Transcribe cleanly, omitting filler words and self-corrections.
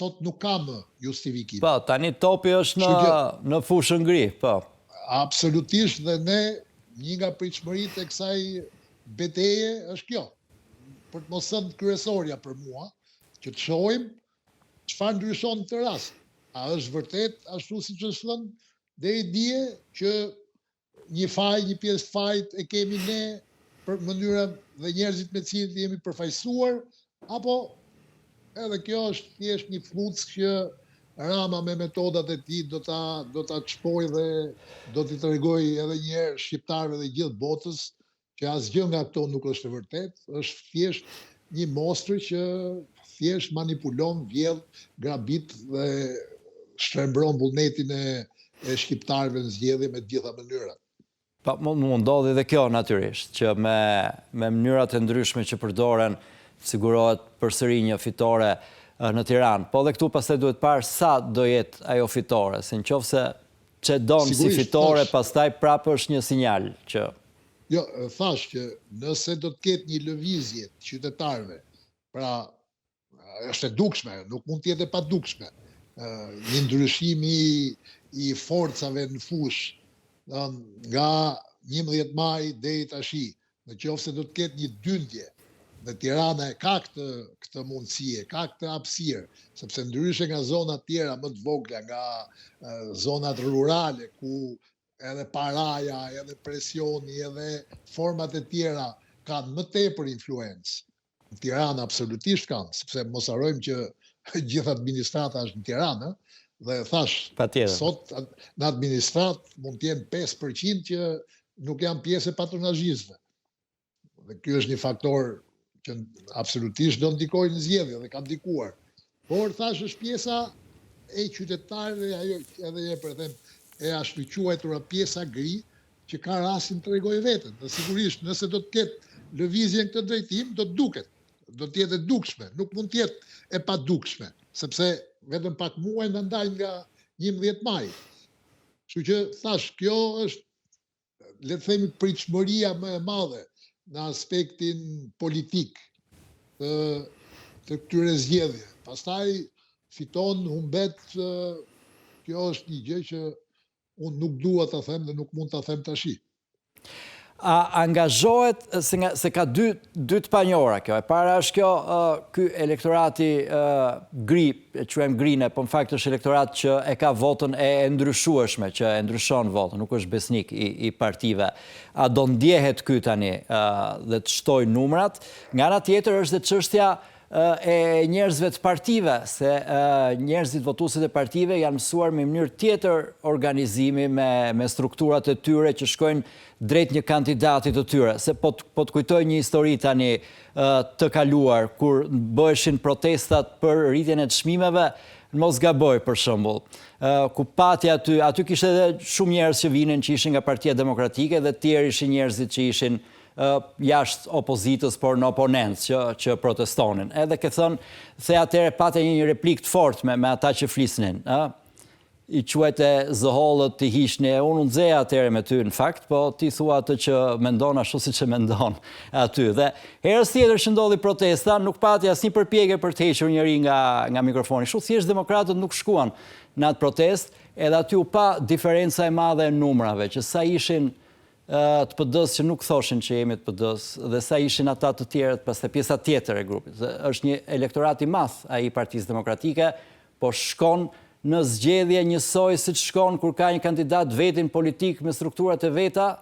Sot nuk ka më justifikim. Po, tani topi është në në fushën gri, po. Absolutisht dhe ne një nga pritshmëritë e kësaj beteje është kjo. Për të mos thënë kryesorja për mua, që të shohim çfarë ndryshon në këtë rast. A është vërtet ashtu siç është thënë deri dje që një faj, një pjesë të fajit e kemi ne për mënyrën dhe njerëzit me të cilët jemi përfaqësuar, apo edhe kjo është thjesht një flluskë që Rama me metodat e tij do ta do ta çpojë dhe do t'i tregojë edhe një herë shqiptarëve dhe gjithë botës që asgjë nga këto nuk është e vërtetë, është thjesht një mostër që thjesht manipulon, vjedh, grabit dhe shtrembëron vullnetin e e shqiptarëve në zgjedhje me të gjitha mënyrat. Po, mund mund ndodhi dhe kjo natyrisht, që me me mënyrat e ndryshme që përdoren sigurohet përsëri një fitore në Tiranë. Po dhe këtu pastaj duhet parë sa do jetë ajo fitore, se në qoftë se çedon si fitore, pastaj prapë është një sinjal që Jo, thashë që nëse do të ketë një lëvizje të qytetarëve, pra është e dukshme, nuk mund të jetë e padukshme, një ndryshim i i forcave në fushë, nga 11 maji deri tashi, në qoftë se do të ketë një dyndje, dhe Tirana e ka këtë këtë mundësi, e ka këtë hapësirë, sepse ndryshe nga zonat tjera më të vogla, nga zonat rurale ku edhe paraja, edhe presioni, edhe format e tjera kanë më tepër influencë. Në Tiranë absolutisht kanë, sepse mos harrojmë që gjithë administrata është në Tiranë, dhe thashë, sot në administratë mund të jenë 5% që nuk janë pjesë e patronazhistëve. Dhe ky është një faktor që absolutisht do ndikojë në zgjedhje dhe ka ndikuar. Por thashë është pjesa e qytetarëve, ajo edhe një herë them, e ashtuquajtura pjesa gri, që ka rastin të tregojë veten. Dhe sigurisht, nëse do të ketë lëvizje në këtë drejtim, do të duket, do të jetë e dukshme, nuk mund të jetë e padukshme, sepse vetëm pak muaj na ndajnë nga 11 maji. Kështu që thashë, kjo është le të themi pritshmëria më e madhe në aspektin politik të të këtyre zgjedhjeve. Pastaj fiton, humbet, kjo është një gjë që unë nuk dua ta them dhe nuk mund ta them tashi. A angazhohet se nga se ka dy dy të panjohura kjo. E para është kjo ky elektorati gri, e quajmë gri ne, po në fakt është elektorat që e ka votën e e ndryshueshme, që e ndryshon votën, nuk është besnik i i partive. A do ndjehet ky tani dhe të shtojë numrat? Nga ana tjetër është dhe çështja e njerëzve të partive, se njerëzit votuesit e partive janë mësuar me mënyrë tjetër organizimi me me strukturat e tyre që shkojnë drejt një kandidati të tyre. Se po të, po të kujtoj një histori tani të kaluar kur bëheshin protestat për rritjen e çmimeve, në mos gaboj për shembull, ku pati aty, aty kishte edhe shumë njerëz që vinin që ishin nga Partia Demokratike dhe të tjerë ishin njerëzit që ishin jashtë opozitës, por në oponencë që që protestonin. Edhe ke thënë, the atëherë pate një, një replikë të fortë me me ata që flisnin, ë? I quajte zëhollët t'i hiqni, e unë u nxeha atëherë me ty në fakt, po ti thua atë që mendon ashtu siç e mendon aty. Dhe herës tjetër që ndodhi protesta, nuk pati asnjë përpjekje për të hequr njeri nga nga mikrofoni. Kështu thjesht demokratët nuk shkuan në atë protestë, edhe aty u pa diferenca e madhe e numrave, që sa ishin të PD-së që nuk thoshin që jemi të PD-së dhe sa ishin ata të tjerët, pastaj pjesa tjetër e grupit. Dhe është një elektorat i madh ai i Partisë Demokratike, po shkon në zgjedhje njësoj siç shkon kur ka një kandidat vetin politik me strukturat e veta.